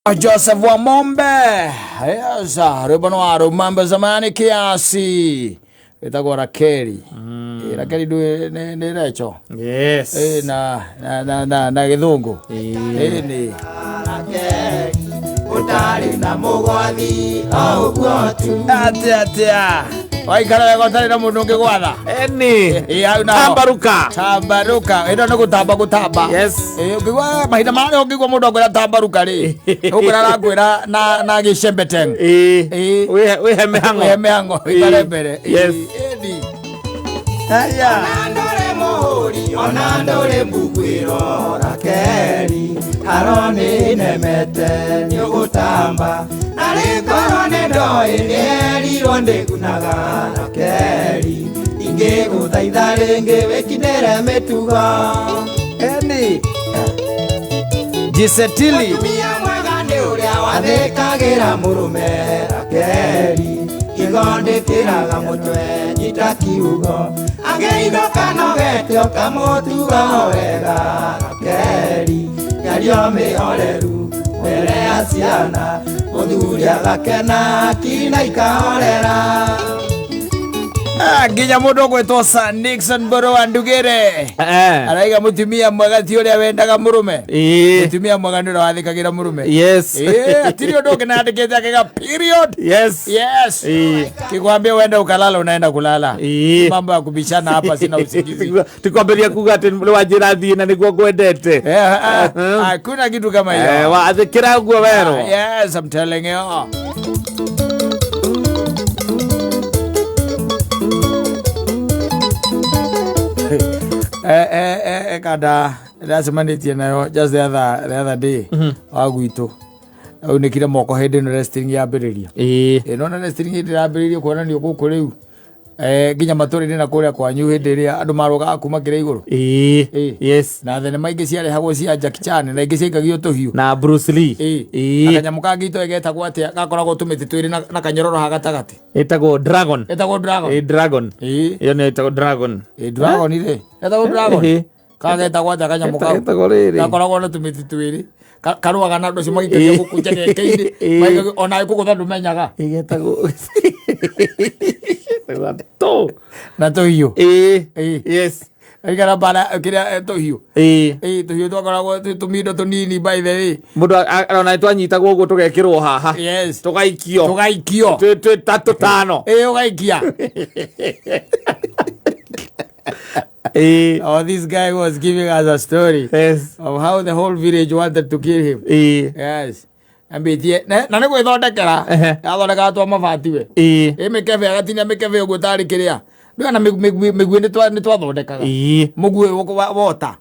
Joseph Wamombe yes, rwĩmbo nĩ wa rũmambe zamani kiasi wĩtagwo Rakeli. Rakeli ndũĩ nĩ Recho. Yes. Na gĩthũngũ. Nĩ ũtarĩ na mũgwathi o ũguo tu. Atĩa atĩa waikara wega ũtarĩ na mũndũ ũngĩ gwatha. Eni. Hau naho. Tambaruka. Tambaruka ĩno nĩ gũtamba gũtamba. Yes. Ũngĩigua mahinda marĩa ũngĩigua mũndũ akwĩra tambaruka rĩ, ũkwĩra arakwĩra na gĩcembeteng. Wĩhe mĩhang'o. Wĩhe mĩhang'o ikare mbere. Yes. Ĩni. Haya. Ona ndũrĩ mũhũri ona ndũrĩ mbuguĩro Rakeli haro nĩ nemete nĩũgũtamba na rĩkorwo nĩ ndoĩ nĩerirwo ndĩgunaga Rakeli ingĩgũthaitha rĩngĩ wĩkinĩre mĩtugo. Eni. Jisetili. Mũtumia mwega nĩ ũrĩa wathĩkagĩra mũrũme Rakeli higo ndĩkĩraga mũtwe nyita kiugo angĩinũka nogete ũkamũtuga o wega Rakeli mĩario mĩhoreru mbere ya ciana mũthuri agakena kina ikahorera. Nginya mũndũ ũgwĩtwo Sir Nixon Mburu wa Ndugĩre araiga mũtumia mwega ti ũrĩa wendaga mũrũme. Mũtumia mwega nĩ ũrĩa wathĩkagĩra mũrũme. Yes. Atirĩ ũndũ ũngĩ nandĩkĩte akĩga period. Yes. Yes. Kikwambia uende ukalala unaenda kulala. Mambo ya kubishana hapa sina usingizi. Tikwambĩria kuga atĩ nĩ wanjĩra thiĩ na nĩguo ngwendete. Hakuna kitu kama hiyo. Wathĩkĩra ũguo werwo. Yes, I'm telling you. Kada ndacemanĩtie nayo just the other day wa gwitũ aunĩkire moko hĩndĩ ĩno wrestling yambĩrĩria. Nona wrestling hĩndĩ yambĩrĩirie kuonanio gũkũ rĩu nginya matũra-inĩ na kũrĩa kwanyu hĩndĩ ĩrĩa andũ marũgaga kuma kĩrĩa igũrũ. Yes. Na thenema ingĩ ciarehagwo cia Jackie Chan na ingĩ ciaikagio tũhiũ. Na Bruce Lee. Na kanyamũ kangĩ itoĩ getagwo atĩa gakoragwo tũmĩtĩ twĩrĩ na kanyororo ha gatagatĩ. Ĩtagwo Dragon. Getagwo Dragon. Dragon. Ĩyo nĩyo ĩtagwo Dragon. Dragon rĩ getagwo Dragon. Kagetagwo atĩa kanyamũ kau? Getagwo rĩrĩ. Gakoragwo na tũmĩtĩ twĩrĩ. Karũaga na andũ acio magĩikagia gũkũ njegeke-inĩ. Ona ĩkũgũtha ndũmenyaga. Ĩgetagwo ĩgetagwo tũ. Na tũhiũ. Yes. Aikara bara kĩrĩa tũhiũ. Tũhiũ twakoragwo twĩ tũmindo tũnini by the way. Mũndũ ona twanyitagwo ũguo tũgekĩrwo haha. Yes. Tũgaikio. Tũgaikio. Twĩ ta tũtano. Ũgaikia. Oh, this guy was giving us a story of how the whole village wanted to kill him. Yes. Ambĩtie na nĩ gwĩthondekera. Athondekaga twa mabati we. Ĩ mĩkebe agatinia mĩkebe ũguo tarĩ kĩrĩa. Ndũĩ ona mĩguĩ nĩ twathondekaga. Mũguĩ wota.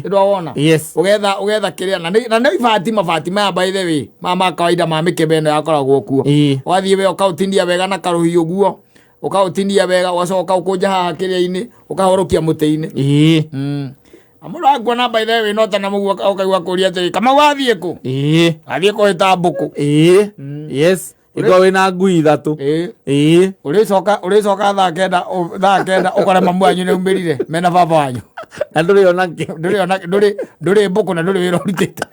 Ndwawona? Yes. Ũgetha kĩrĩa na nĩ ibati mabati maya by the way ma kawaida ma mĩkebe ĩno yakoragwo kuo. Ũgathiĩ we ũkaũtinia wega na karũhiũ ũguo. Ũkaũtinia wega ũgacoka ũkaũkũnja haha kĩrĩa-inĩ ũkahorokia mũtĩ-inĩ. Mũndũ akuona by the way no ta na mũguo ũkaigua kũria atĩrĩ Kamau athiĩ kũ? Athiĩ kũhĩta mbũkũ. Yes. Ĩkorwo wĩna ngui ithatũ. Ũrĩcoka thaa 9 ũkore mamu wanyu nĩ aumĩrire mena baba wanyu. Na ndũrĩ ona kĩ. Ndũrĩ ona ndũrĩ mbũkũ na ndũrĩ wĩra ũrutĩte.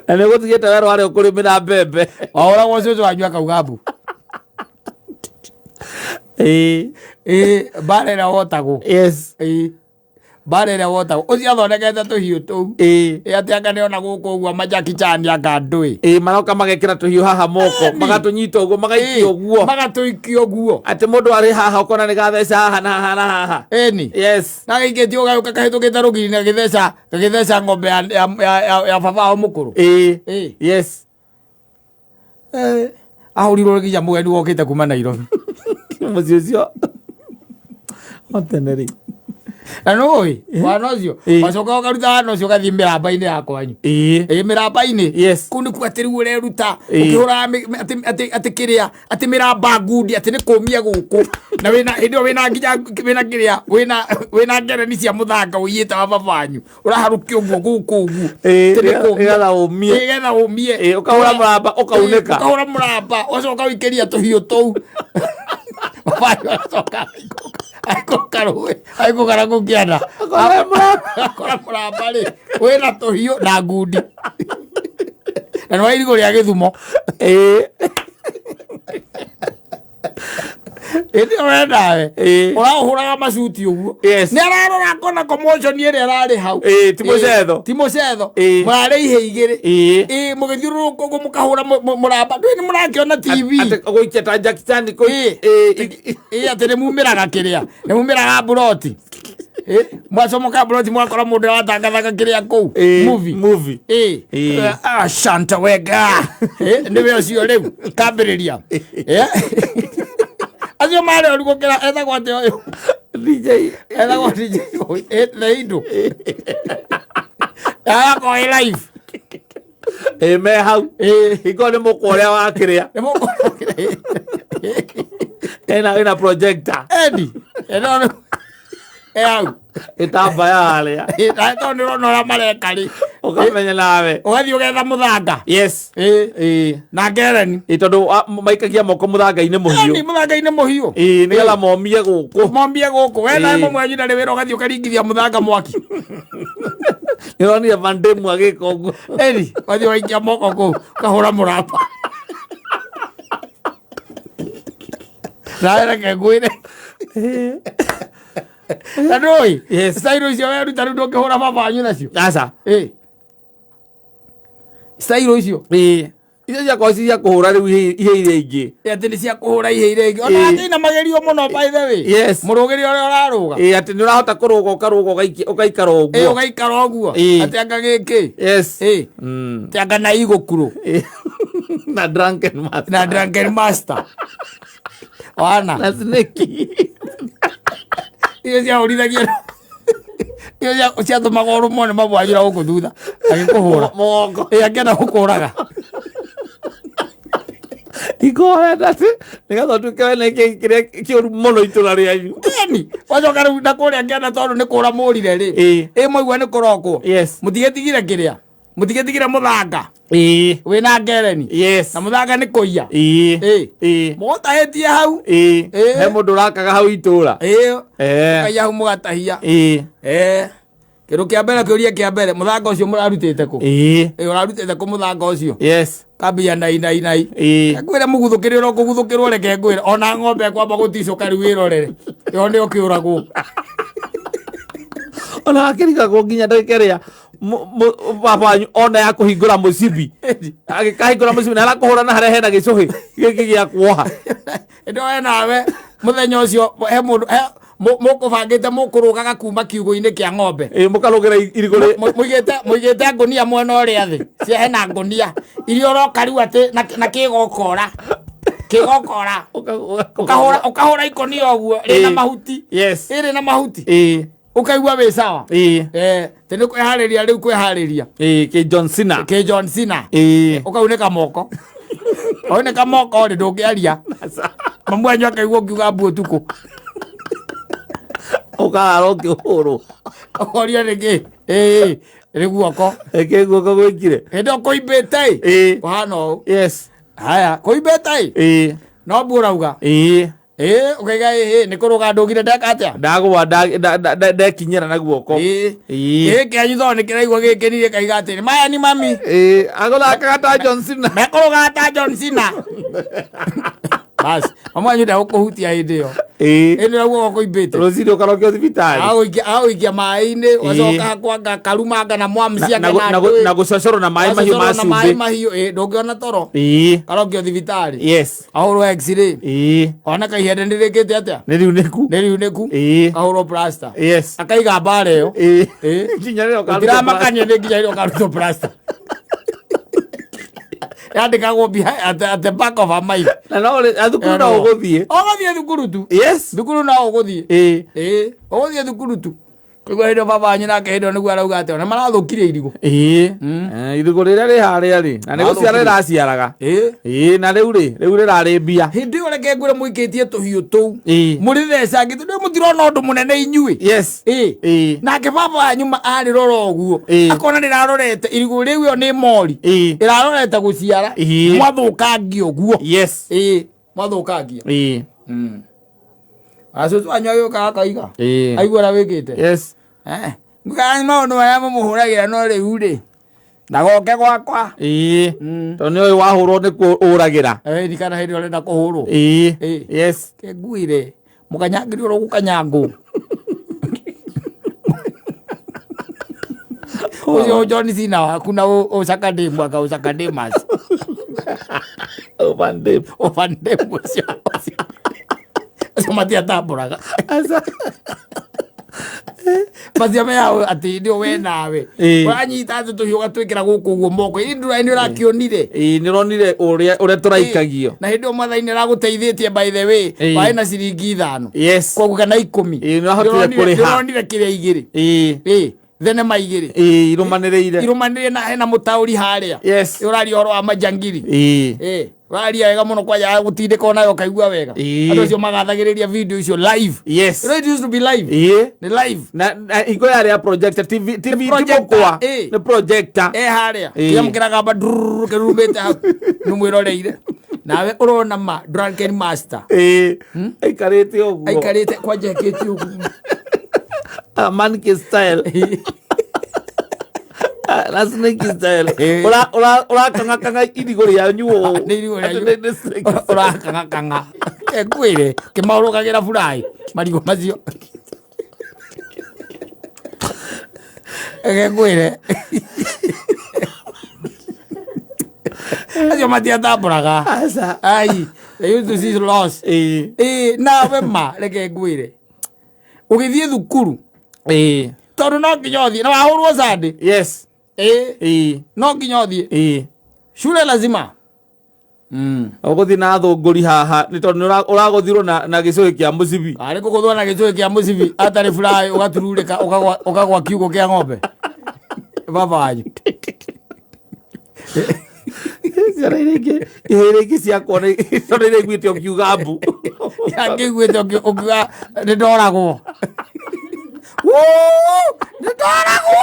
Na nĩ ũgũtigĩte werũ harĩa ũkũrĩmĩra mbembe. Wahũragwo cũcũ wanyu akauga mbu. Mbara ĩrĩa wotagwo. Yes. Mbara ĩrĩa wotagwo. Ũcio athondekete tũhiũ tũu. Atĩ anga nĩona gũkũ ũguo ma Jackie Chan anga ndũĩ. Maroka magekĩra tũhiũ haha moko, magatũnyita ũguo, magaikia ũguo. Magatũikia ũguo. Atĩ mũndũ arĩ haha ũkona nĩ gatheca haha na haha na haha. Ĩni. Yes. Na gaikĩtio gagĩũka kahĩtũkĩte rũgiri na gagĩtheca ng'ombe ya baba wao mũkũrũ. Yes. Ahũrirwo nginya mũgeni wokĩte kuma Nairobi. Mũciĩ ũcio. O tene rĩ. Na nũĩ wana ũcio wacoka ũkaruta wana ũcio ũgathiĩ mĩramba-inĩ ya kwanyu. Mĩramba-inĩ. Yes. Kũu nĩkuo atĩ rĩu ũreruta ũkĩhũraga atĩ kĩrĩa atĩ mĩramba ngundi atĩ nĩ kũmia gũkũ na wĩna hĩndĩ ĩyo wĩna nginya wĩna kĩrĩa wĩna ngereni cia mũthanga ũiyĩte wa baba wanyu ũraharũkia ũguo gũkũ ũguo. Atĩ nĩ kũmia. Nĩgetha ũmie. Nĩgetha ũmie. Ũkahũra mũramba ũkaunĩka. Ũkahũra mũramba ũgacoka ũikĩria tũhiũ tũu. Baba wanyu agacoka aikũrũka rũĩ aikũrũka na kũu kĩanda. Akora mũramba rĩ wĩna tũhiũ na ngundi. Na nĩ wa irigũ rĩa Gĩthumo. Ĩĩ. Ĩndĩ we nawe Ĩĩ. ũraũhũraga macuti ũguo. Yes. Nĩ ararora akona commotion ĩrĩa ĩrarĩ hau. Ĩĩ, ti mũcetho. Ĩĩ, ti mũcetho. Ĩĩ. Mũrarĩ ihĩ igĩrĩ. Ĩĩ. Ĩĩ, mũgĩthiũrũrũka ũguo mũkahũra mũramba. Ndũĩ nĩ mũrakĩona TV. Atĩ gũikia ta Jackie Chan kũ- Ĩĩ. Ĩĩ. Ĩĩ, atĩ nĩ mumĩraga kĩrĩa. Nĩ mumĩraga mburoti. Ĩĩ, mwacomoka mburoti mwakora mũndũ ũratangathaga kĩrĩa kũu. Ĩĩ, Movie. movie. Ĩĩ. Ĩĩ. Ah, Shanta wega. Ĩĩ, nĩwe ũcio rĩu kambĩrĩria. Ĩĩ. Acio marĩ oru gũkĩra etagwo atĩa ũyũ? DJ. Etagwo DJ Ĩĩ, The Indo. Agakorwo ĩ live. Ĩĩ, me hau. Ĩĩ. Hingo nĩ mũkwa ũrĩa wa kĩrĩa. Nĩ mũkũrora. Ĩna ĩna projector. Eddie. Ĩno nĩ- ĩ hau. Ĩtambaya harĩa. Ĩ, na tondũ nĩ ũrona ũrĩa mareka rĩ. Ũkamenya nawe. Ũgathiĩ ũgetha mũthanga. Yes. Ĩĩ. Ĩĩ. Na ngereni. Ĩĩ, tondũ maikagia moko mũthanga-inĩ mũhiũ. Ĩni mũthanga-inĩ mũhiũ. Ĩĩ, nĩgetha momie gũkũ. Mombie gũkũ. We nawe Ĩĩ. mũmwe wanyu ndarĩ wĩra ũgathiĩ ũkaringithia mũthanga mwaki. Nĩũronire Van Damme agĩka ũguo. Ĩni, ũgathiĩ ũgaikia moko kũu, ũkahũra mũramba. Nawe reke ngwĩre. Na ndũĩ? Yes. Style icio weruta rĩu ndũngĩhũra baba wanyu nacio. Aca. Ĩĩ. Style icio. Ĩĩ. Icio ciakorwo ci cia kũhũra rĩu ihe iria ingĩ. Ĩ, atĩ nĩ cia kũhũra ihe iria ingĩ. Ona Ĩĩ. atĩ ina magerio mũno by the way. Yes. Mũrũgĩre ũrĩa ũrarũga. Ĩĩ, atĩ nĩ ũrahota kũrũga ũkarũga ũgaikara Ĩ, ũguo. ũgaikara ũguo. Ĩĩ. Atĩ anga gĩkĩ. Yes. Ĩ. Atĩ anga na igũkurũ. Ĩĩ. Na drunken master. Na drunken master. Wana. Na snake. Icio ciahũrithagia. Icio ciatũmaga ũrũmwo nĩ mabwanjĩra gũkũ thutha. Agĩkũhũra. Mũgongo. Ĩ, akĩenda gũkũraga. Ikũhorete atĩ nĩgetha ũtuĩke we nĩ kĩĩ kĩrĩa kĩũru mũno itũra rĩanyu. Ĩni, wacoka rĩu na kũrĩa kĩanda tondũ nĩ kũra mũrire rĩ. Ĩĩ. Ĩ mwaigua nĩ kũrokwo. Yes. Mũtigetigire kĩrĩa. Mũtigetigire mũthanga. Ĩĩ. Wĩna ngereni. Yes. Na mũthanga nĩ kũiya. Ĩĩ. Ĩĩ. Ĩĩ. Mũgũtahĩtie hau. Ĩĩ. Ĩĩ. He mũndũ ũrakaga hau itũra. Ĩĩ. Eh. Kaiya hau mũgatahia. Ĩĩ. Ĩĩ. Kĩndũ kĩa mbere kĩũria kĩa mbere mũthanga ũcio mũrarutĩte kũ? Ĩĩ. Ĩĩ ũrarutĩte kũ mũthanga ũcio? Yes. Kambia nai nai nai. Ĩĩ. Ngwĩre mũguthũkĩre ũrĩa ũkũguthũkĩrwo reke ngwĩre ona ng'ombe ĩkwamba gũticũka rĩu wĩrorere. Ĩyo nĩyo kĩũragwo. Ona akĩrigagwo nginya ndagĩka ĩrĩa baba wanyu ona ya kũhingũra mũcibi. Agĩkahingũra mũcibi na arakũhũra na harĩa hena gĩcũhĩ gĩkĩ gĩa kuoha. Ĩndĩ we nawe mũthenya ũcio he mũndũ he mũkũbangĩte mũkũrũgaga kuma kiugũ-inĩ kĩa ng'ombe. Ĩĩ, mũkarũgĩra irigũ rĩ. Mũigĩte ngũnia mwena ũrĩa thĩ. Cia hena ngũnia. Iria ũroka rĩu atĩ na kĩgokora. Kĩgokora. Ũkahũra ũkahũra ikũnia ũguo rĩna Ĩĩ. mahuti. Yes. Ĩrĩ na mahuti. Ĩĩ. Ũkaigua wĩ sawa. Ĩĩ. Tĩ nĩ kwĩharĩria rĩu kwĩharĩria. Ĩĩ, kĩ John Cena. Kĩ John Cena. Ĩĩ. Ũkaunĩka moko. Waunĩka moko rĩ ndũngĩaria. Mamu wanyu akaigua ũkiuga mbu ũtukũ. Ũkarara ũkĩhũrwo. Ũkorio nĩkĩ? Ĩĩ, nĩ guoko. Ĩkĩ guoko gwĩkire. Hĩndĩ ĩyo kũimbĩte ĩ. Ĩĩ. Kũhana ũũ. Yes. Haya, kũimbĩte ĩ. Ĩĩ. No mbu ũrauga. Ĩĩ. Ĩĩ, ũkaiga ĩĩ, nĩ kũrũga ndũgire ndeka atĩa? Ndagũa ndekinyĩra na guoko. Ĩĩ. Ĩĩ. Ĩĩ, kĩanyu tondũ nĩ kĩraigua gĩkĩnire kaiga atĩrĩ, maya ni mami. Ĩĩ, agũthakaga ta John Cena. Mekũrũgaga ta John Cena. Bas, mamu wanyu ndegũkũhutia hĩndĩ ĩyo. Ĩĩ. Hĩndĩ ĩyo guoko kũimbĩte. Rũcinĩ ũkarokio thibitarĩ. Agũikia maĩ-inĩ, ũgacoka kwanga karumanga na mwamcia kana ndũĩ. Na gũcocorwo na maĩ mahiũ ma Ũgacocorwo na maĩ cumbĩ. mahiũ, ĩĩ, ndũngĩona toro. Ĩĩ. Karokio thibitarĩ. Yes. Ahũrwo x-ray. Ĩĩ. Ona kaihende nĩ rĩkĩte atĩa? Nĩ riunĩku. Nĩ riunĩku. Ĩĩ. Kahũrwo plaster. Yes. Akaiga mbara ĩyo. Ĩĩ. Ĩĩ. Nginya rĩrĩa ũkarutwo Gũtiramakania nĩ nginya rĩrĩa ũkarutwo plaster. Yandĩkagwo behind at the back of her mind. Na no na thukuru no ũgũthiĩ. Ũgũthiĩ thukuru tu. Yes. Thukuru no ũgũthiĩ. Ĩĩ. Ĩĩ. Ũgũthiĩ thukuru tu. Kũigua hĩndĩ ĩyo baba wanyu nake hĩndĩ ĩyo nĩguo arauga atĩ ona marathũkirie irigũ. Ĩĩ. Irigũ rĩrĩa rĩ harĩa rĩ, na nĩ gũciara rĩraciaraga. Ĩĩ. Ĩĩ, na rĩu rĩ, rĩu rĩrarĩ mbia. Hĩndĩ ĩyo reke ngwĩre mũikĩtie tũhiũ tũu. Ĩĩ. Mũrĩthecangĩte ndũĩ mũtirona ũndũ mũnene inyuĩ. Yes. Ĩĩ. Ĩĩ. Nake baba wanyu arĩrora ũguo. Ĩĩ. Akona rĩrarorete irigũ rĩu ĩyo nĩ mori. Ĩĩ. Ĩrarorete gũciara. Ĩĩ. Mwathũkangia ũguo. Yes. Ĩĩ. Mwathũkangia. Ĩĩ. Acũcũ wanyu agĩũka akaiga. Ĩĩ. Aigua ũrĩa wĩkĩte. Yes. Ngani maũndũ marĩa mũmũhũragĩra no rĩu rĩ. Na goke gwakwa. Ĩĩ, tondũ nĩ ũĩ wahũrwo nĩ kuo ũragĩra. Ĩni kana hĩndĩ ũrenda kũhũrwo. Ĩĩ. Ĩĩ. Yes. Kenguire mũkanyangĩri ũrĩa ũgũkanyangwo ũcio John Cena waku na ũcakandĩmu aka ũcakandĩmas. Van Damme. Ũbandĩmu ũcio ũcio matiatambũraga. Aca. Macio meao atĩ nĩ we nawe. Ĩĩ. Ũranyita atĩ tũhiũ ũgatwĩkĩra gũkũ ũguo moko ĩ ndũra nĩ ũrakĩonire. Ĩĩ, nĩ ũronire ũrĩa tũraikagio. Na hĩndĩ ĩyo mwathani nĩ aragũteithĩtie, by the way. Ĩĩ. Warĩ na ciringi 5 Yes. koguo kana 10. Ĩĩ, nĩ wahotire kũrĩha. Ndĩronire kĩrĩa 2. Ĩĩ. Ĩĩ, thenema 2. Ĩĩ, irũmanĩrĩire. Irũmanĩrĩire na hena mũtaũri harĩa. Yes. Ũraria ũhoro wa majangiri. Ĩĩ. Ĩĩ, ũraria wega mũno kwanja gũtindĩka onawe ũkaigua wega. Ĩĩ. Andũ acio magathagĩrĩria video icio live. Yes. You know it used to be live. Ĩĩ. Nĩ live. Na hingo yarĩ ya projector, TV TV projector, ti mũkwa. ĩĩ. Nĩ projector. E harĩa. Ĩĩ. Kĩamũ kĩragamba ndururu kĩrurumĩte hau. Nĩ mwĩroreire. Nawe ũrona ma drunken master. Ĩĩ. Aikarĩte ũguo. Aikarĩte kwanja ekĩte ũguo. Ah, monkey style. Ah, na snake style. Ĩĩ. Ũrakang'akang'a irigũ rĩanyu ũũ. Nĩ irigũ rĩanyu. Atĩ nĩ snake style. Ũrakang'akang'a. Ngwĩre kĩmaũrũkagĩra buraĩ marigũ macio. Reke ngwĩre acio matiatambũraga. Aca. Ai, they used to see loss. Ĩĩ. Ĩĩ, nawe ma reke ngwĩre ũgĩthiĩ thukuru, Ĩĩ. tondũ no nginya ũthiĩ na wahũrwo Sunday. Yes. Ĩĩ. Ĩĩ. No nginya ũthiĩ. Ĩĩ. Shule lazima. Ũgũthiĩ na thũngũri haha nĩ tondũ nĩ ũragũthirwo na gĩcũhĩ kĩa mũcibi. Arĩ kũgũthwo na gĩcũhĩ kĩa mũcibi atarĩ buraĩ ũgatururĩka ũkagwa kiugũ kĩa ng'ombe baba wanyu. Ciana iria ingĩ ihĩĩ iria ingĩ ciakwa tondũ iria iguĩte ũkiuga mbu. Angĩiguĩte ũkiuga nĩ ndoragwo. Wuu, nĩ ndoragwo,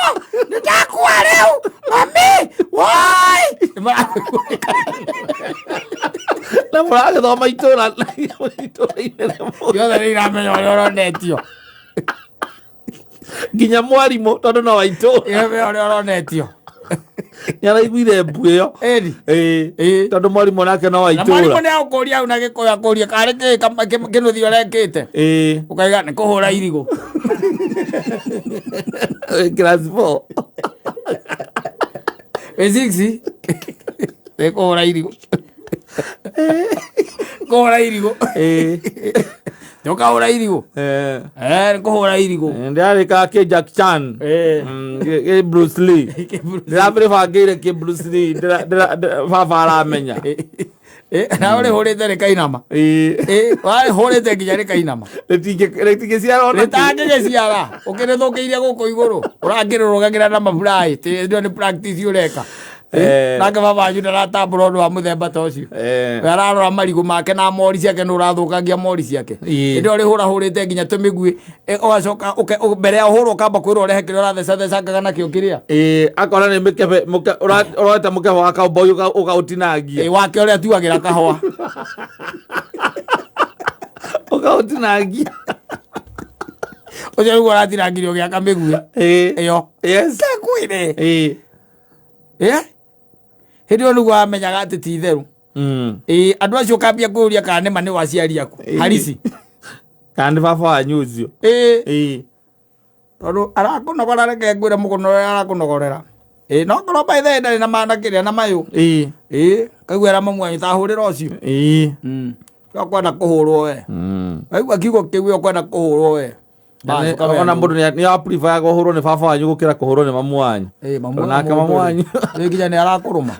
nĩ ndakua rĩu mami woi. Na mũragĩthoma itũra itũra inene mũno. Yothe nĩ iramenya ũrĩa ũronetio. Nginya mwarimũ tondũ no wa itũra. Iramenya ũrĩa ũronetio. Nĩ araiguire mbu ĩyo. Ĩni. Ĩĩ. Ĩĩ. Tondũ mwarimũ nake no wa Na mwarimũ itũra. nĩ agũkũria hau na gĩkũyũ akũrie karĩ kĩ kĩnũthi ũrekĩte. Ĩĩ. Ũkaiga nĩ kũhũra irigũ. Class 4. Wĩ 6 nĩ kũhũra irigũ. Kũhũra irigũ. Ĩĩ. Ndũkahũra irigũ. Eh. Eh, nĩ kũhũra irigũ. Ndĩrarĩkaga kĩ Jack Chan. Eh. Kĩ Bruce Lee. Ndĩrabĩbangĩire kĩ Bruce Lee baba aramenya. Eh, na ũrĩhũrĩte rĩkainama. Ĩĩ. Eh, warĩhũrĩte nginya rĩkainama. Rĩtingĩciara ona kĩ. Rĩtangĩgĩciara ũkĩrĩthũkĩirie gũkũ igũrũ ũrakĩrũrũgagĩra na maburaĩ ĩyo nĩ practice ũreka. Eh. Nake baba wanyu ndaratambũra ũndũ wa mũthemba ta ũcio. Eh. We ararora marigũ make na mori ciake nĩ ũrathũkangia mori ciake. Ĩĩ. Hĩndĩ ĩyo ũrĩhũrahũrĩte nginya tũmĩguĩ ũgacoka mbere ya ũhũrwo ũkamba kwĩrwo ũrehe kĩrĩa ũrathecathecangaga nakĩo kĩrĩa. Ĩĩ, akona nĩ mĩkebe ũroete mũkebe wa cowboy ũkaũtinangia. Ĩĩ, wake ũrĩa atuagĩra kahũa. Ũkaũtinangia. Ũcio nĩguo ũratinangirio ũgĩaka mĩguĩ. Ĩĩ. Ĩyo. Yes. Kwĩre. Ĩĩ. Ĩ? Hĩndĩ ĩyo nĩguo wamenyaga atĩ ti itherũ. Ĩĩ, andũ acio ũkambia kwĩyũria kana nĩma nĩ waciari aku. Ĩĩ. Harisi. Kana nĩ baba wanyu ũcio. Ĩĩ. Ĩĩ. Tondũ arakũnogora reke ngwĩre mũkũnogorera arakũnogorera. Ĩĩ, no korwo by the way ndarĩ na mana kĩrĩa na mayũ. Ĩĩ. Ĩĩ, kaigua era mamu wanyu ta hũrĩra ũcio. Ĩĩ. Ũkwenda kũhũrwo we. Waigua kiugo kĩu ũkwenda kũhũrwo we. Bas, ũkamenya Ona nĩ- mũndũ nĩ aprefer kũhũrwo nĩ baba wanyu gũkĩra kũhũrwo nĩ mamu wanyu. Ĩĩ, mamu Tondũ nake mamu wanyu. Rĩu nginya nĩ arakũrũma.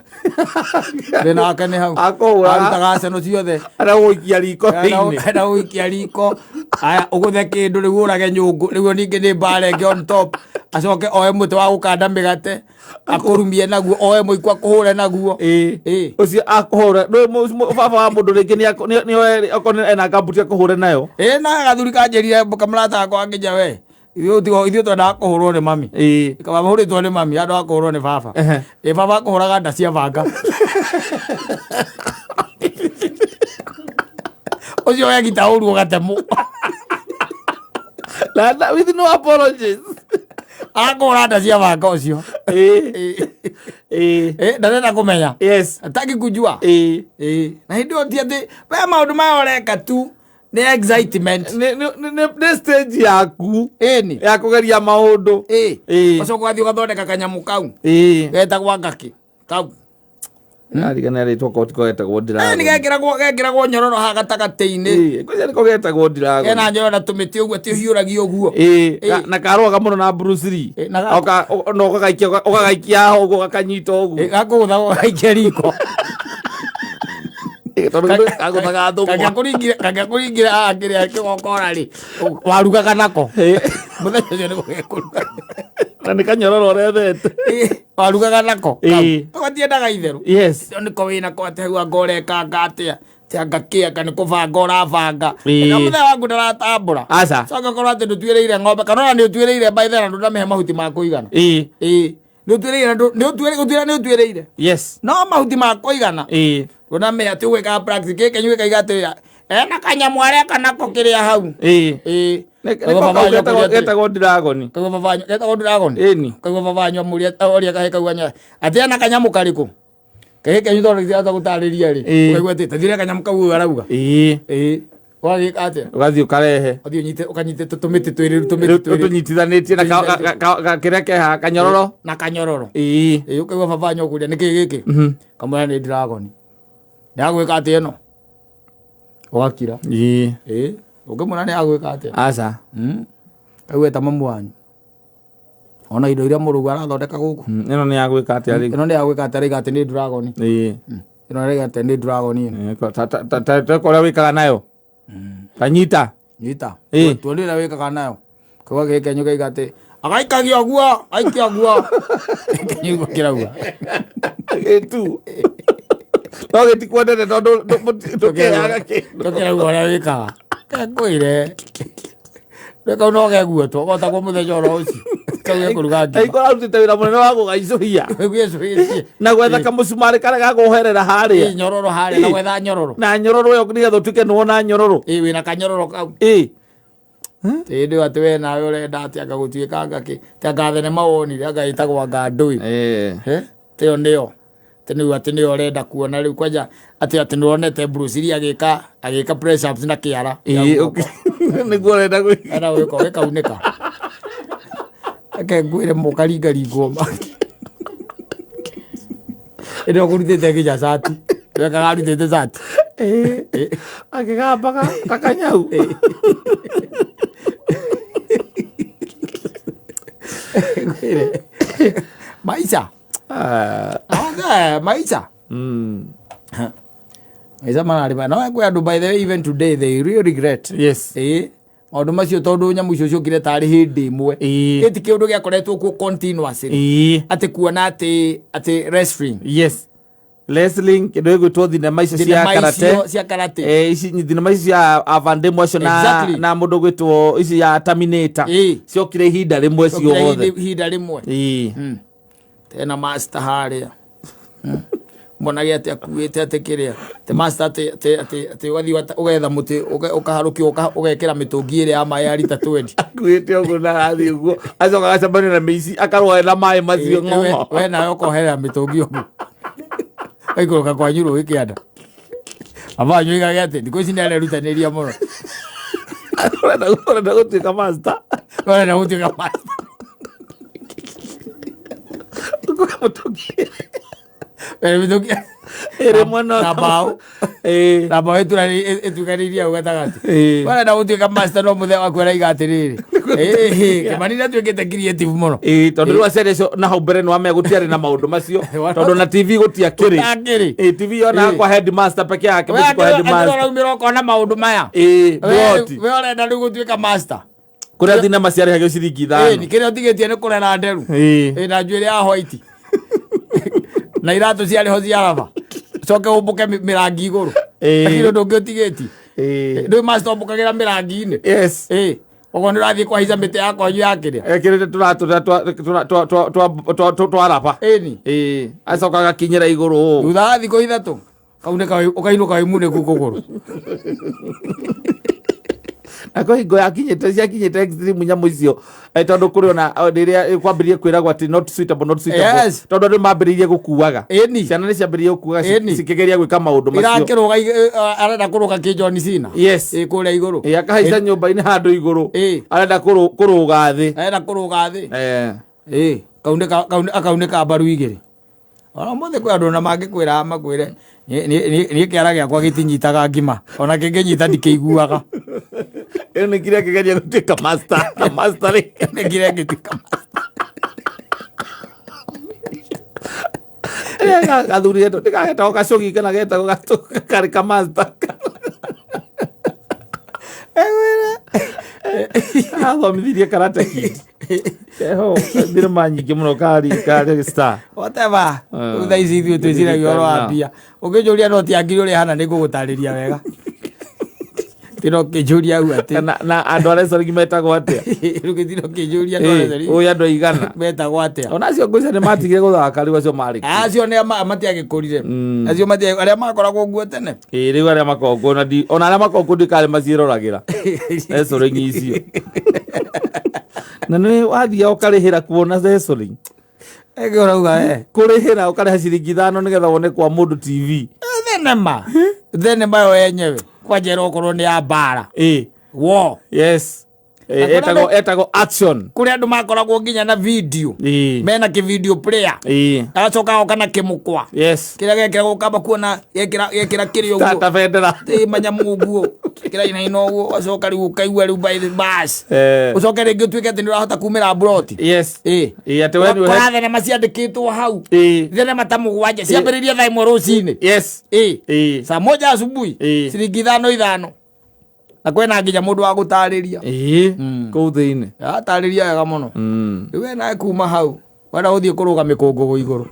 Thĩna wake nĩ hau. Akũhũra. Arutaga ceno ciothe. Aragũikia riko thĩinĩ. Enda gũikia riko. Aya ũgũthe kĩndũ rĩu ũrage nyũngũ rĩu ningĩ nĩ mbara ĩngĩ on top. Acoke oe mũtĩ wa gũkanda mĩgate akũrumie naguo oe mũiko akũhũre naguo. Ĩĩ. Ĩĩ. Ũcio akũhũra. Ndũĩ baba wa mũndũ rĩngĩ nĩ okorwo ena ngambuti akũhũre nayo. Ĩĩ, na gathuri kanjĩrire kamũrata gakwa ngĩnja we. Ithuĩ twendaga kũhũrwo nĩ mami. Ĩĩ. Kaba hũrĩtwo nĩ mami handũ ha kũhũrwo nĩ baba. Ehe. Ĩĩ, baba akũhũraga nda cia banga. Ũcio wegita ũru ũgatemwo. Na with no apologies. Akũhũra nda cia banga ũcio. Ĩĩ. Ndarenda kũmenya. Yes. Hataki kujua. Na hĩndĩ ĩyo ti atĩ we maũndũ maya ũreka tu nĩ excitement. Nĩ stage yaku Ĩni. ya kũgeria maũndũ. Ũcoka ũgathiĩ ũgathondeka kanyamũ kau getagwo ngakĩ kau. Ndarigana rĩtwa korwo tiko getagwo Nĩ dragon. gekĩragwo nyororo haha gatagatĩ-inĩ. Ngwĩciria nĩko getagwo dragon. Kena nyororo na tũmĩtĩ ũguo atĩ ũhiũragia ũguo. Na karũaga mũno na Bruce Lee. Na Na ũgagaikia haha ũguo gakanyita ũguo. Gakũgũtha gaikia riko. Tondũ kagũthaga thũgũma. Kangĩakũringire haha kĩrĩa kĩgongona rĩ, warugaga nako. Mũthenya ũcio nĩguo gekũruga. Na nĩ kanyororo ũrethete. Warugaga nako. Kau gatiendaga itherũ. Yes. Nĩko wĩnako atĩ hau anga ũrekanga atĩa. Atĩ anga kĩ anga nĩ kũbanga ũrabanga. Na mũthenya waku ndaratambũra. Aca. Coka ũkorwo atĩ ndũtuĩrĩire ng'ombe kana ona nĩ ũtuĩrĩire by then na ndũnamĩhe mahuti ma kũigana. Nĩ ũtuĩrĩire na nĩ ũtuĩrĩire gũtuĩra nĩ ũtuĩrĩire. Yes. No mahuti ma kũigana. Ndũnamĩhe atĩ ũgwĩkaga practice gĩkĩ nyuĩ kaiga atĩrĩra ena kanyamũ areka nako kĩrĩa hau. Nĩko kau getagwo dragon. Kaigua baba wanyu getagwo dragon. Ĩni. Kaigua baba wanyu amũria oria kahĩ kau anya atĩ ena kanyamũ karĩkũ. Kahĩ kenyu tondũ gĩtirahota gũtarĩria rĩ. Ũkaigua atĩ tathire kanyamũ kau ũyũ arauga. Ũgagĩka atĩa? Ũgathiĩ ũkarehe. Ũgathiĩ ũnyite ũkanyite tũmĩtĩ twĩrĩ tũmĩtĩ twĩrĩ. Tũnyitithanĩtie na kĩrĩa ke haha kanyororo. Na kanyororo. Ũkaigua baba wanyu akũria nĩkĩ gĩkĩ? Kamwĩra nĩ dragon. Nĩ agwĩka atĩa ĩno? Ũgakira. Ũngĩmwĩra nĩ agwĩka atĩa? Aca. Kaigua eta mamu wanyu. Ona indo iria mũrũgu arathondeka gũkũ. Ĩno nĩ ya gwĩka atĩa rĩu? Ĩno nĩ ya gwĩka atĩa rĩu atĩ nĩ dragon. Ĩno rĩu atĩ nĩ dragon ĩno. Ta ũrĩa wĩkaga nayo. Kanyita. Nyita. Tuone ũrĩa wĩkaga nayo. Kaigua gĩkenyo kaiga atĩ agaikagia ũguo, aikia ũguo. Gĩkenyo ũguo kĩrauga. Gĩtu. No gĩtikwendete tondũ ndũkĩheaga kĩndũ. Tũkĩrauga ũrĩa wĩkaga. Kekwĩre. Rĩu kau no geguotwo, gotagwo mũthenya oro ũcio. Kau gekũruga ngima. Aigua arutĩte wĩra mũnene wa gũgaicũhia. Gũgaicũhia. Na gwetha kamũcumarĩ karĩa gakũherera harĩa. Nyororo harĩa, na gwetha nyororo. Na nyororo ĩyo nĩgetha ũtuĩke nĩwona nyororo. Wĩna kanyororo kau. Hĩndĩ ĩyo atĩ we nawe ũrenda atĩ anga gũtuĩka anga kĩ. Atĩ anga thenema wonire anga ĩtagwo anga ndũĩ. Ĩyo nĩyo. Atĩ nĩu atĩ nĩyo ũrenda kuona rĩu kwanja atĩ atĩ nĩwonete Bruce Lee agĩka press ups na kĩara. Nĩguo ũrenda gwĩka. Ena gwĩka gĩkaunĩka. Reke ngwĩre mũkaringaringwo ma. Ĩno ũkũrutĩte nginya cati. Wekaga arutĩte cati. Akĩgambaga ta kanyau. Ngwĩre. Maisha. Maisha. Maisha mararĩ ma. No kwĩ andũ by the way even today they really regret. Yes. Maũndũ macio tondũ nyamũ icio ciokire tarĩ hĩndĩ ĩmwe. Ĩti kĩũndũ gĩakoretwo kuo continuously. Atĩ kuona atĩ wrestling. Yes. Wrestling kĩndũ gĩgwĩtwo thinema icio cia karate. Cia karate. Ici thinema ici cia Van Damme acio na mũndũ ũgwĩtwo ici ya Terminator. Ciokire ihinda rĩmwe ciothe. Ihinda rĩmwe. Tena master harĩa. Mbonage atĩ akuĩte atĩ kĩrĩa. Atĩ master atĩ ũgathiĩ ũgetha mũtĩ ũkaharũkio ũgekĩra mĩtũngi ĩrĩa ya maĩ ya rita 20. Akuĩte ũguo na arathiĩ ũguo. Acoka agacemania na mĩici akarũa na maĩ macio ng'ong'o. We nawe ũkoherera mĩtũngi ũguo. Ũgaikũrũka kwanyu rũĩ kĩanda. Baba wanyu oigage atĩ thikũ ici nĩarerutanĩria mũno. Ũrenda gũtuĩka master. Ũrenda gũtuĩka master. Ũkuoya mũtũngi. Mĩtũngi. Ĩrĩ mwena Na mbaũ. Na mbaũ ĩtukanĩirie hau gatagatĩ. Ũrenda gũtuĩka master no mũthee waku araiga atĩrĩrĩ. Kĩmani nĩatuĩkĩte creative mũno. Tondũ rĩu aciari acio na hau mbere nĩwamenya gũtiarĩ na maũndũ macio. Tondũ na TV gũtiakĩrĩ. Gũtiakĩrĩ. TV yonaga kwa headmaster peke yake, mũciĩ kwa headmaster. Ũraumĩra ũkona maũndũ maya. Ndũhoti. We ũrenda rĩu gũtuĩka master. Kũrĩa thinema ciarĩhagio ciringi ithano. Kĩrĩa ũtigĩtie nĩ kũrera nderu. Na njuĩrĩ ya white. Na iratũ ciarĩ ho cia raba. Coke ũmbũke mĩrangi igũrũ. Lakini ũndũ ũngĩ ũtigĩtie. Ndũĩ master ũmbũkagĩra mĩrangi-inĩ. Yes. Ũguo nĩ ũrathiĩ kũhaica mĩtĩ ya kwanyu ya kĩrĩa. Ekĩrĩte tũratũ twa raba. Ĩni. Acoka agakinyĩra igũrũ ũũ. Thutha wa thikũ ithatũ, kaunĩka ũkainũka wĩ munĩku kũgũrũ. Na kwĩ hingo yakinyĩte, ciakinyĩte extreme nyamũ icio, tondũ kũrĩ ona rĩrĩa kwambĩrĩrie kwĩragwo atĩ not suitable, not suitable, Yes. tondũ andũ mambĩrĩirie gũkuaga. Ĩni. Ciana nĩ ciambĩrĩirie gũkuaga Ĩni. cikĩgeria gwĩka maũndũ macio. Irakĩrũga, arenda kũrũga kĩ John Cena. Yes. Ĩ kũrĩa igũrũ. Ĩ, akahaica nyũmba-inĩ handũ igũrũ. Ĩ. Arenda kũrũga thĩ. Arenda kũrũga thĩ. Eh. Ĩ akaunĩka mbaru igĩrĩ. Ona ũmũthĩ kwĩ andũ ona mangĩkwĩra makwĩre, "Niĩ kĩara gĩakwa gĩtinyitaga ngima, ona kĩngĩnyita ndikĩiguaga." Ĩyo nĩ kĩrĩa kĩgeria gũtuĩka master na master rĩ. Nĩ kĩrĩa gĩtuĩka. Gathuri getwo ndĩkagetagwo gacũgi kana getagwo karĩ ka master. Athomithirie Karate Kid. Keho thinema nyingĩ mũno karĩ star. Whatever. Ah. Rĩu thaa ici ithuĩ twĩciragia ũhoro wa mbia. Ũngĩnjũria noti ya ngiri ũrĩa ĩhana, nĩ ngũgũtarĩria wega. Tino ũkĩnjũria hau atĩ Na andũ a wrestling metagwo atĩa? Rĩu gĩtino ũkĩnjũria andũ a wrestling Ũyũ andũ aigana? metagwo atĩa? Ona acio ngwĩciria nĩ matigire gũthaka rĩu, acio marĩ kuo. Acio nĩ matiagĩkũrire. Acio arĩa makoragwo nguo tene. Ĩĩ, rĩu arĩa makoragwo kuo ona arĩa makoragwo kuo ndikarĩ maciĩroragĩra wrestling icio, na nĩ wathiaga ũkarĩhĩra kuona wrestling. Ĩngĩ ũrauga we. Kũrĩhĩra, ũkarĩha ciringi 5 nĩgetha wone kwa mũndũ TV. Thenema. Thenema yo yenyewe. Kwanja ĩrokorwo nĩ ya mbara. Ĩĩ. Wo. Yes. Na kũrĩa Etagwo action. Kũrĩa andũ makoragwo nginya na video. Ĩĩ. Mena kĩ video player. Ĩĩ. Agacoka agoka na kĩmũkwa. Yes. Kĩrĩa gekĩragwo ũkamba kuona gekĩra kĩrĩa Ta ũguo. ta bendera. Ĩ manyamu ũguo. Kĩra inaina ũguo, ũgacoka rĩu ũkaigua rĩu by the bus. Eh. Ũcoke rĩngĩ ũtuĩke atĩ nĩ ũrahota kumĩra mburoti. Yes. Ĩ. Ĩĩ, atĩ we nĩwe Ũgakora thenema ciandĩkĩtwo hau. Ĩĩ. Thenema ta 7 ciambĩrĩria thaa 1 rũcinĩ. Yes. Ĩ. Ĩĩ. Saa 1 asubuhi. Ĩ. Ciringi 5 5. Na kwĩna nginya mũndũ wa gũtarĩria. Ĩĩ. Kũu thĩinĩ. Atarĩria wega mũno. Rĩu we nawe kuma hau wenda gũthiĩ kũrũga mĩkũngũgũ igũrũ.